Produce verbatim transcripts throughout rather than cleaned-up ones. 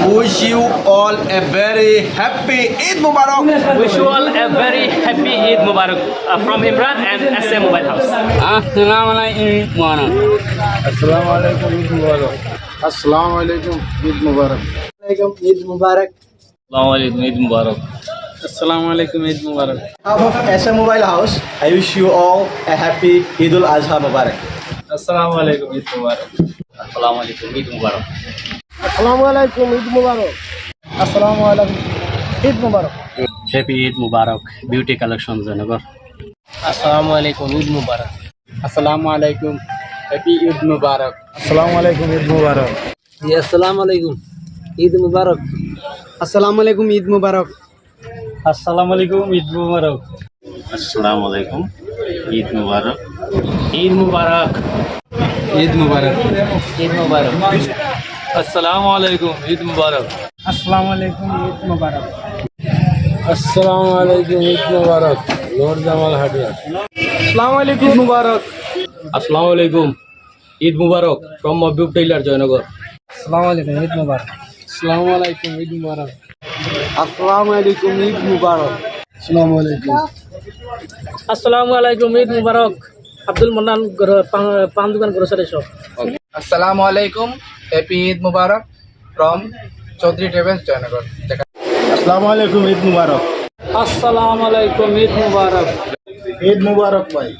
Wish you all a very happy Eid Mubarak. Wish you all a very happy Eid Mubarak, uh, from Imran and S A Mobile House. Assalamu alaikum, Eid Mubarak. Assalamu alaikum, Eid Mubarak. Assalamu alaikum, Eid Mubarak. Assalamu alaikum, Eid Mubarak. Assalamu alaikum, Eid Mubarak. Behalf of S A Mobile House, I wish you all a happy Eid ul Adha Mubarak. Assalamu alaikum, Eid Mubarak. Assalamu alaikum, Eid Mubarak. Assalamu alaikum, Eid Mubarak. Assalamu alaikum, Eid Mubarak. Happy Eid Mubarak, Beauty Collection, Jaynagar. Assalamu alaikum, Eid Mubarak. Assalamu alaikum, Happy Eid Mubarak. Assalamu alaikum, Eid Mubarak. Ji, assalamu alaikum, Eid Mubarak. Assalamu alaikum, Eid Mubarak. Assalamu alaikum, Eid Mubarak. Assalamu alaikum, Eid Mubarak. Eid Mubarak. Eid Mubarak. Eid Mubarak. Assalamu alaikum, Eid Mubarak. Assalamu alaikum, Eid Mubarak. Assalamu alaikum, Eid Mubarak. Nur Jamal Hadia. Assalamu alaikum, Eid Mubarak. Assalamu alaikum, Eid Mubarak from Mahbub Tailor, Jaynagar. Assalamu alaikum, Eid Mubarak. Assalamu alaikum, Eid Mubarak. Assalamu alaikum, Eid Mubarak. Assalamu alaikum. Assalamu alaikum, Eid Mubarak. Abdul Manan, gro-, pan, pan dukan, grocery shop. Assalamu alaikum, Happy Eid Mubarak from Chaudhary Travels, Jaynagar. Assalamu alaikum, Eid Mubarak. Assalamu alaikum, Eid Mubarak. Eid Mubarak, bhai.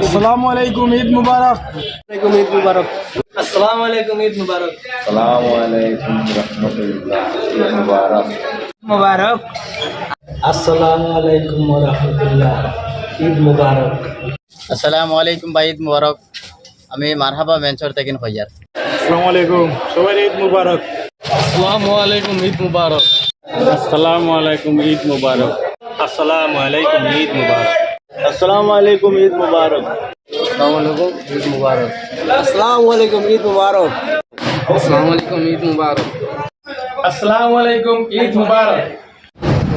Assalamu alaikum, Eid Mubarak. Alaikum, Eid Mubarak. Assalamu alaikum, Eid Mubarak. Assalamu alaikum warahmatullah. Eid Mubarak. Mubarak. Assalamu alaikum warahmatullah. Eid Mubarak. Assalamu alaikum bhai, Eid Mubarak. আমি মারহাবা মেনশন থাকি কইয়ার। আসসালামু আলাইকুম, সবাই ঈদ মুবারক। আসসালামু আলাইকুম, ঈদ মুবারক। আসসালামু আলাইকুম, ঈদ মুবারক। আসসালামু আলাইকুম, ঈদ মুবারক। আসসালামু আলাইকুম, ঈদ মুবারক। আসসালামু আলাইকুম, ঈদ মুবারক। আসসালামু আলাইকুম, ঈদ মুবারক। আসসালামু আলাইকুম, ঈদ মুবারক। আসসালামু আলাইকুম, ঈদ মুবারক।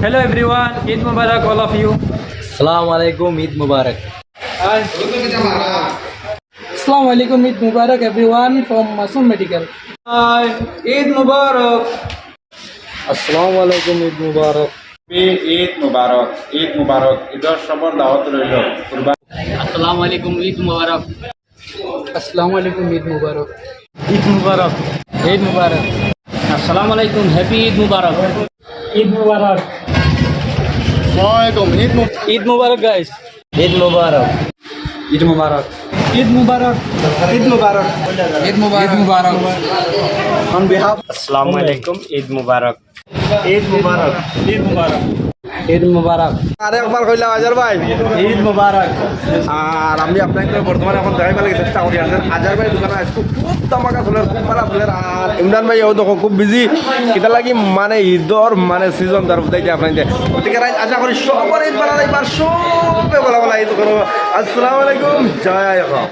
Hello everyone, Eid Mubarak all of you. আসসালামু আলাইকুম, ঈদ মুবারক। Hi. আসসালামু আলাইকুম, ঈদ মুবারক everyone from Masum Medical. Hi, Eid মুবারক। আসসালামু আলাইকুম, ঈদ মুবারক। ঈদ মুবারক, ঈদ মুবারক, ঈদর সবর দাওয়াত রইল। কুরবান। আসসালামু আলাইকুম, ঈদ মুবারক। আসসালামু আলাইকুম, ঈদ মুবারক। ঈদ মুবারক। ঈদ মুবারক। আসসালামু আলাইকুম, হ্যাপি ঈদ মুবারক। ঈদ মুবারক। আসসালামু আলাইকুম, ঈদ মু-, ঈদ মুবারক, গাইস। ঈদ মুবারক। ঈদ মুবারক। ঈদ মুবারক। ঈদ মুবারক। ঈদ মুবারক। ঈদ মুবারক। On behalf আসসালামু আলাইকুম, ঈদ মুবারক। ঈদ মুবারক। ঈদ মুবারক। ঈদ মুবারক। আরেকবার কইলাম, আজার ভাই। ঈদ মুবারক। আর আমি আপনাইনতরে বর্তমানে এখন দেখাইবার লাগি চেষ্টা করি। আর আজার ভাই দোকানো আইজকু খুব ধামাকা চলের, খুব ভালা চলের। আর ইমরান ভাই, অউ দেখো, খুব বিজি। কিতা লাগি মানে ঈদর মানে সিজন তার বুঝাইতে আপনাইনতে। গতিকে রাইত আশা করি সবর ঈদ ভালা যাইবার, সবে ভালা ভালা ঈদ করো। আসসালামু আলাইকুম, জয় আল্লাহ।